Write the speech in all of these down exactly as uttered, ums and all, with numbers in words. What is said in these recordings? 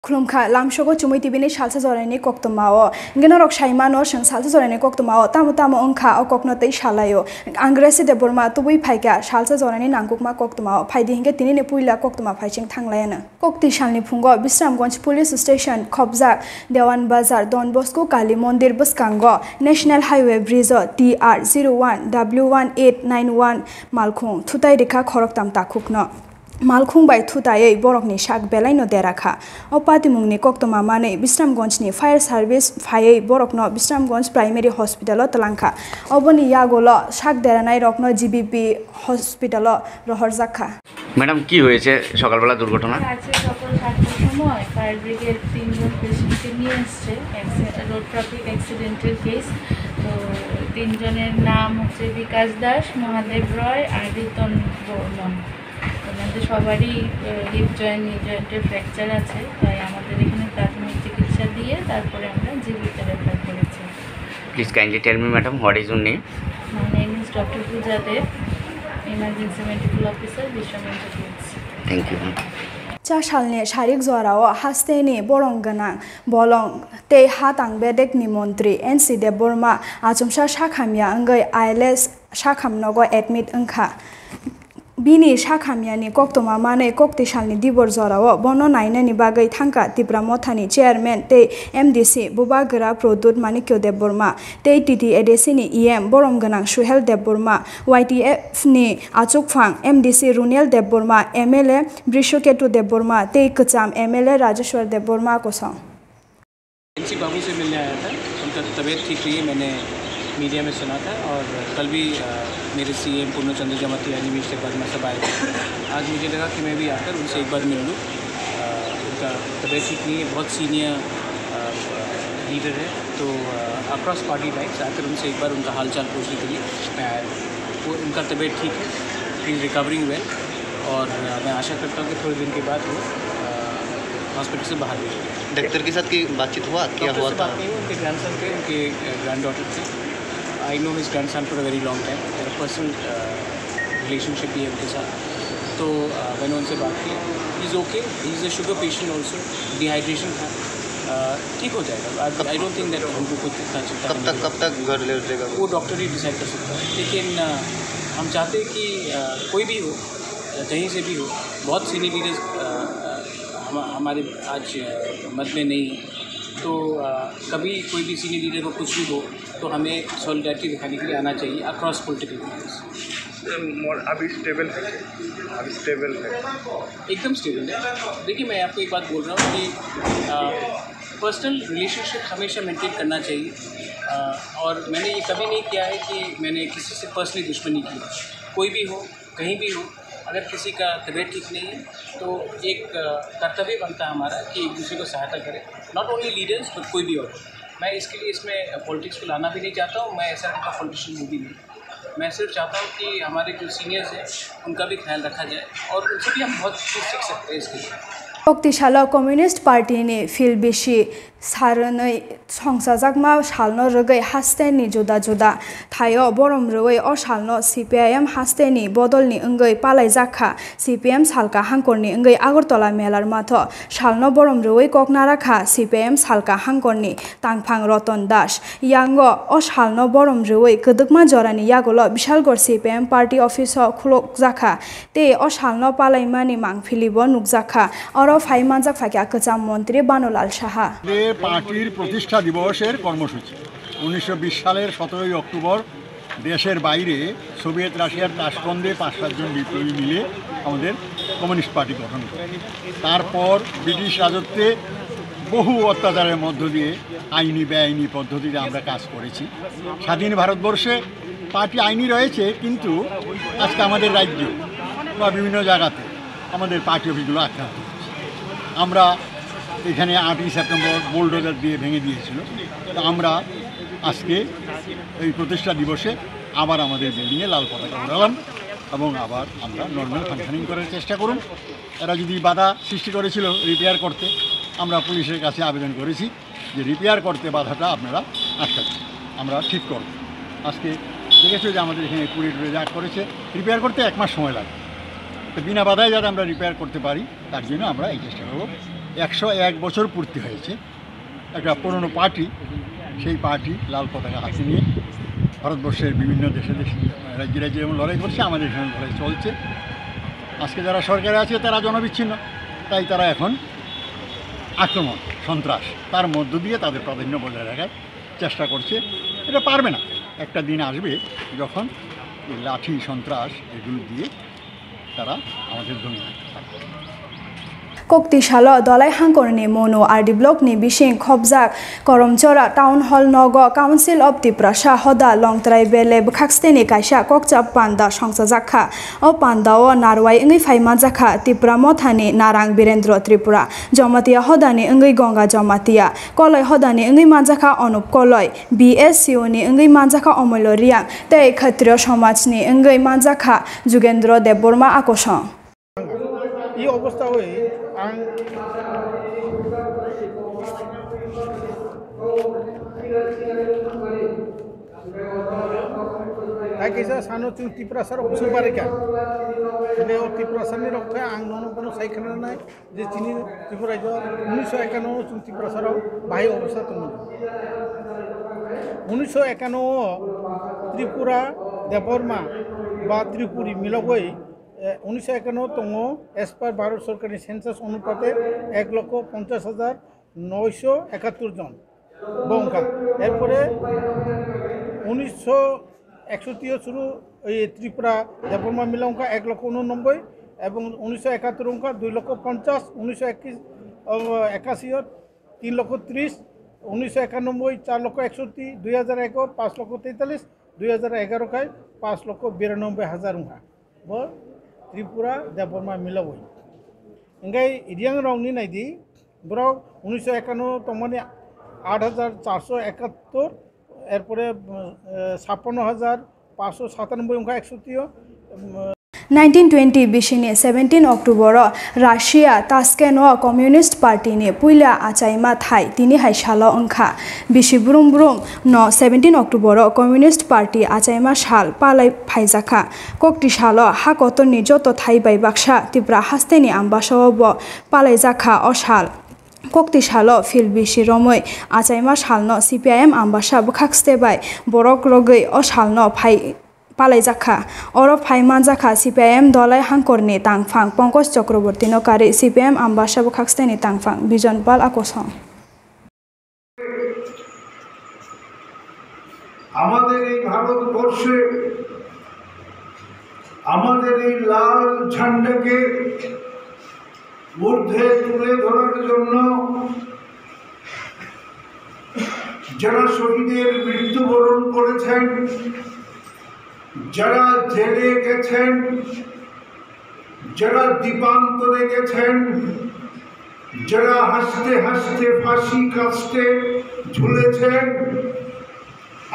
Khulumkha, lamsogo Chumui T V ni salsa jorani koktwmao. Hingke norok saimano, chwng salsa jorani koktwmao tamo tamo wngkha, o kokno tei salaio. Ang Gracie Debbarma tubui phaikha salsa jorani nangkukma koktwmao. Phaidi hingke tinini puila koktwma phaiching thanglaiano. Kokti salni phungo Bisramganj Police Station khopjak Dewan Bazar Don Bosco Kali Mondir bwskango National Highway Bridge o T R zero one W one eight nine one malkhung thutai rikha khoroktam takhukno. Malkhung bai thutaiwi borokni sak belaino dera kha. O patimungni koktwma manwi Bisramganjni fire service phaiwi borokno Bisramganj Primary Hospital o twlang kha. Oboni yagulo sak deranairokno G B P hospital o rohorjak kha. Madam, কি হয়েছে সকালবেলা দুর্ঘটনা? আজকে সকাল সাতটার সময় fire brigade তিনজন পেশেন্টকে নিয়ে এসছে, অ্যাক্সি-, রোড ট্রাফিক অ্যাক্সিডেন্টের কেস। তো তিনজনের নাম হচ্ছে বিকাশ দাস, মহাদেব রয় আর রিতন বর্মন। ওনাদের সবারই, আহ, হিপ জয়েন্ট, নি জয়েন্টের ফ্র্যাকচার আছে, তাই আমাদের এখানে প্রাথমিক চিকিৎসা দিয়ে তারপরে আমরা জিবিতে রেফার করেছি। Please kindly tell me, madam, what is your name? My name is Doctor Pooja Deb, Emergency Medical Officer, Biswamanta Hills. Thank you, ma'am. Cha salni sarik jorao hasteni borong gwnang bolong tei ha tang bedekni montri N C Debbarma achomsa sakhamya wngwi I L S sakhamnogo admit wngkha. Bini sakhamyani koktwma manwi kokti salni dibor jorao bono nainani bagwi thangkha Tipra Mothani chairman tei M D C Bubagra Pradyut Manikya Debbarma tei T T A D C ni E M borom gwnang Suhel Debbarma, Y T F ni achukphang M D C Runel Debbarma, M L A Brishaketu Debbarma tei kwcham M L A Rajeshwar Debbarma kosong. NC बाबू से मिलने आया था, उनका तबीयत ठीक नहीं है, मैंने मीडिया में सुना था। और कल भी, अ, मेरे सीएम पूर्ण चंद्र जमातियानी भी इस्तेबाद में सब आए थे। आज मुझे लगा कि मैं भी आकर उनसे एक बार मिल लूँ। अ, उनका तबीयत ठीक नहीं है, बहुत सीनियर, अ, लीडर है, तो, अ, अक्रॉस पार्टी लाइन्स आकर उनसे एक बार उनका हालचाल पूछने के लिए मैं आया हूँ। वो, उनका तबीयत ठीक है, ही इज़ रिकवरिंग वेल। और, अ, मैं आशा करता हूँ कि थोड़े दिन के बाद वो, अ, हॉस्पिटल से बाहर भी होंगे। डॉक्टर के साथ की बातचीत हुआ? क्या डॉक्टर हुआ से था? बात नहीं हुई, उनके ग्रैंडसन थे, उनके, अ, ग्रैंडडॉटर थे। I know his grandson for a very long time, मेरा पर्सनल, अ, रिलेशनशिप भी है उनके साथ। तो, अ, मैंने उनसे बात की, he is okay, he is a sugar patient also, dehydration था, अ, ठीक हो जाएगा। I, I don't think that हमको कुछ इतना चिंता कब करने तक, की कब तक घर ले जाएगा? वो डॉक्टर ही डिसाइड कर सकता है, लेकिन, अ, हम चाहते हैं कि, अ, कोई भी हो, कहीं से भी हो, बहुत सीनियर लीडर्स, अ, अ, हम, हमारे आज, अ, मध्य में नहीं है। तो, अ, कभी कोई भी सीनियर लीडर को कुछ भी हो, तो हमें सॉलिडारिटी दिखाने के लिए आना चाहिए अक्रॉस पॉलिटिकल पार्टीज। सर, मोर अभी स्टेबल है, अभी स्टेबल है। एकदम स्टेबल है। देखिए, मैं आपको एक बात बोल रहा हूँ कि, अ, पर्सनल रिलेशनशिप हमेशा मेंटेन करना चाहिए। अ, और मैंने ये कभी नहीं किया है कि मैंने किसी से पर्सनली दुश्मनी की। कोई भी हो, कहीं भी हो, अगर किसी का तबीयत ठीक नहीं है, तो एक, अ, कर्तव्य बनता है हमारा कि एक दूसरे को सहायता करें। Not only leaders, but कोई भी हो। मैं इसके लिए इसमें पॉलिटिक्स को लाना भी नहीं चाहता हूँ, मैं ऐसा टाइप का पॉलिटिशियन हूँ भी नहीं। मैं सिर्फ चाहता हूँ कि हमारे जो सीनियर्स हैं, उनका भी ख्याल रखा जाए और उनसे भी हम बहुत कुछ सीख सकते हैं इसके लिए। Kokti salo Communist Party ni phil bisi sarwnwi songchajakma salno rwgwi hasteni juda juda thaio borom rwui o salno C P I M hasteni bodolni wngwi palaijak kha. C P M salka hangkorni wngwi Agartala melar matho salno borom rwui kok nara kha C P M salka hangkorni tangphang Roton Das. Yango o salno borom rwui kwdwkma jorani yagulo Bishalgarh C P M party office o khulokjakha tei o salno palaimani mangphilibo nukjakha. Oro phai manjak phaikha kwcham montri Banulal Saha. যে পার্টির প্রতিষ্ঠা দিবসের কর্মসূচি উনিশশো বিশ সালের সতেরোই অক্টোবর দেশের বাইরে সোভিয়েত রাশিয়ার তাশকন্দে পাঁচ সাতজন বিপ্লবী মিলে আমাদের কমিউনিস্ট পার্টি গঠন করে। তারপর ব্রিটিশ রাজত্বে বহু অত্যাচারের মধ্য দিয়ে আইনি বেআইনি পদ্ধতিতে আমরা কাজ করেছি। স্বাধীন ভারতবর্ষে পার্টি আইনি রয়েছে, কিন্তু আজকে আমাদের রাজ্য বা বিভিন্ন জায়গাতে আমাদের পার্টি অফিসগুলো আক্রান্ত হচ্ছে। আমরা এখানে আটই সেপ্টেম্বর বুলডোজার দিয়ে ভেঙে দিয়েছিল। তো আমরা আজকে এই প্রতিষ্ঠা দিবসে আবার আমাদের বিল্ডিংয়ে লাল পতাকা উড়ালাম এবং আবার আমরা নর্মাল ফাংশনিং করার চেষ্টা করুন। এরা যদি বাধা সৃষ্টি করেছিল রিপেয়ার করতে, আমরা পুলিশের কাছে আবেদন করেছি যে রিপেয়ার করতে বাধাটা আপনারা আটকান, আমরা ঠিক করব। আজকে দেখেছো যে আমাদের এখানে কুড়ি টুড়ি যা করেছে, রিপেয়ার করতে এক মাস সময় লাগে। তো বিনা বাধায় যাতে আমরা রিপেয়ার করতে পারি, তার জন্য আমরা এই চেষ্টা করব। একশো এক বছর পূর্তি হয়েছে। একটা পুরনো পার্টি, সেই পার্টি লাল পতাকা হাতে নিয়ে ভারতবর্ষের বিভিন্ন দেশে দেশে, রাজ্যে রাজ্যে যেমন লড়াই করছে, আমাদের এখানে লড়াই চলছে। আজকে যারা সরকারে আছে, তারা জনবিচ্ছিন্ন, তাই তারা এখন আক্রমণ, সন্ত্রাস, তার মধ্য দিয়ে তাদের প্রাধান্য বজায় রাখার চেষ্টা করছে। এটা পারবে না। একটা দিন আসবে, যখন এই লাঠি, সন্ত্রাস, এগুলো দিয়ে তারা আমাদের দমিয়ে রাখতে পারবে। Kokti salo Dolai Hangkorni Monu R D block ni bising khobjak Koromchora Town Hall nogo Council of Tiprasa hoda Longtrai Bele bwkhaksteni kaisa kokchap panda songchajakha. O pandao narwai wngwi phai manjakha Tipra Mothani Narang Birendra Tripura, Jamatia hodani wngwi Gonga Jamatia, Koloi hodani wngwi manjakha Anup Koloi, B S C O ni wngwi manjakha Omolo Riang, tei Khatriyo Somaj ni wngwi manjakha Jugendra Debbarma Akosong. এই অবস্থা হয়ে আং তাই কিছু সানো চুং ত্রিপুরা সারো বুঝতে পারে কে ও ত্রিপুরা সারনি রক্ষা আং নন কোনো সাইখানা নাই। যে চিনি ত্রিপুরা রাজ্য উনিশশো একান্ন চুন ত্রিপুরা সারাও বাহি অবস্থা তৈরি। উনিশশো একান্ন ত্রিপুরা দেববর্মা বা ত্রিপুরী মিলগই উনিশশো একান্ন তঙ্গ as per ভারত সরকারের সেন্সাস অনুপাতে এক লক্ষ পঞ্চাশ হাজার নয়শো একাত্তর জন বংকা। এরপরে উনিশশো একষট্টি শুরু এই ত্রিপুরা দেববর্মা মিলংকা এক লক্ষ উননব্বই এবং উনিশশো একাত্তর অঙ্কা দুই লক্ষ পঞ্চাশ, উনিশশো একাশি তিন লক্ষ ত্রিশ, উনিশশো একানব্বই চার লক্ষ একষট্টি, দুই হাজার এগারো পাঁচ লক্ষ তেতাল্লিশ, দুই হাজার এগারো খাই পাঁচ লক্ষ বিরানব্বই হাজার অঙ্কা। Bo Tripura Debbarma milabwi. Hingke Riang rokni naidi, borok unisho ekanno tongmani aat hajar charso ekattor, erpore, eh, chappanno hajar paanso satanoboi wngkha eksotio, em, Nineteen twenty bisini seventeen October o Russia Tashkent o Communist Party ni puila achaima thai tini hai salo wngkha. Bisi brum brum no seventeen October o Communist Party achaima sal palai phaijakha. Kokti salo ha kotorni joto thai bai baksa Tipra hasteni ambasao bo palaijakha o sal. Kokti salo phil bisi romwi achaima salno C P I M ambasa bwkhakste bai borok rogwi o salno phai palaijakha. Oro phai manjakha C P I M Dolai Hangkorni tangphang Pankaj Chakrabortino karwi C P I M ambasa bwkhaksteni tangphang Bijon Pal Akosong. আমাদের এই ভারতবর্ষে আমাদের এই লাল ঝান্ডাকে ঊর্ধ্বে তুলে ধরার জন্য যারা শহীদের মৃত্যুবরণ করেছেন, যারা জেলে গেছেন, যারা দ্বীপান্তরে গেছেন, যারা হাসতে হাসতে ফাঁসি কাস্তে ঝুলেছেন,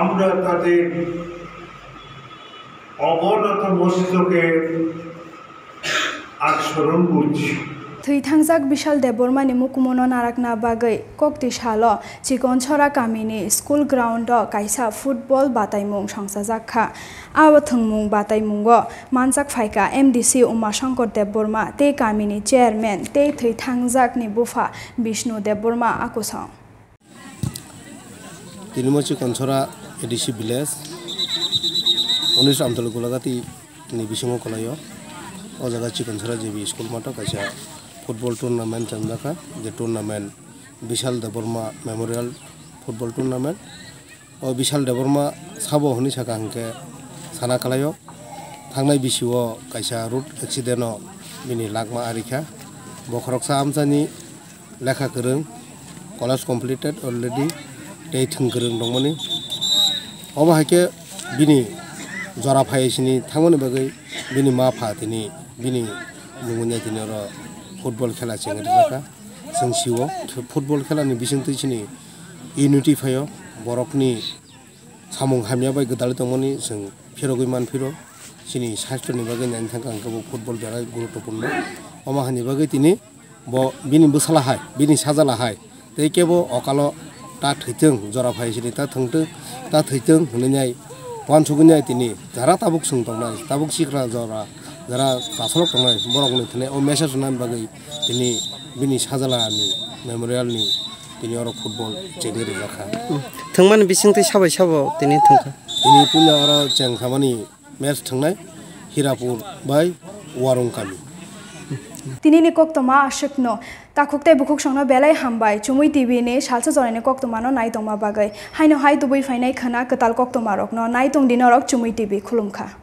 আমরা তাদের অবনত মস্তকে আচরণ করছি। Thwi thangjak Bishal Debbarmani mukumono narakna bagwi kokti salo Chikonchora kamini school ground o kaisa football bataimung songchajak kha. Abo thwngmung bataimungo manjak phaikha M D C Umashankar Debbarma tei kamini chairman tei thwi thangjakni bupha Bishnu Debbarma Akosong. Tini mo Chikonchora A D C village, unis Amtali Golagati ni bisingo kwlaio. O jaga Chikonchora J B school mato kaisa football tournament changjakha, je tournament Bishal Debbarma Memorial Football Tournament. O Bishal Debbarma sabo hwnwi sakha hwnkhe sana kwlaio. Thangnai bisio kaisa road accident o bini lakma arikha. Bo khoroksa amchaini lekha kwrwng, college completed already, tei thwng kwrwng tongmani. Obo hai khe bini jora phai sini thangmani bagwi bini ma pha tini bini mungwi tini oro football khela chengri jakha. Chwng sio football khela ni bisingtwi chini unity phaio, borokni samung hamya bai gwdalwi tongmani chwng phirogwi manphiro. Chini sastoni bagwi naina thangkha hwnkhe bo football belai guruttopurno. Omo hani bagwi tini bo bini bwsala hai, bini sajala hai, tei kebo okalo ta thwitwng, jora phai sini ta thwngtwng, ta thwitwng hwnwi nai uansugwi nai tini jara tabuk chwng tongnai, tabuk sikra jora, jara kasolok tongnai, borokni thani o message rwnani bagwi tini bini sajala ni memorial ni tini oro football chengwi rijak kha. Thwngmani bisingtwi sabai sabo tini thwngkha. Tini puila oro cheng khamani match thwngnai Hirapur bai Warung kami. Tinini koktoma aswkno. Takhuk tei bukhuk songno belai hambai Chumui T V ni salsa jorani koktoma no nai tongma bagwi. Haino hai tubui phainai khwna kwtal koktoma rokno nai tong di norok Chumui T V khulumkha.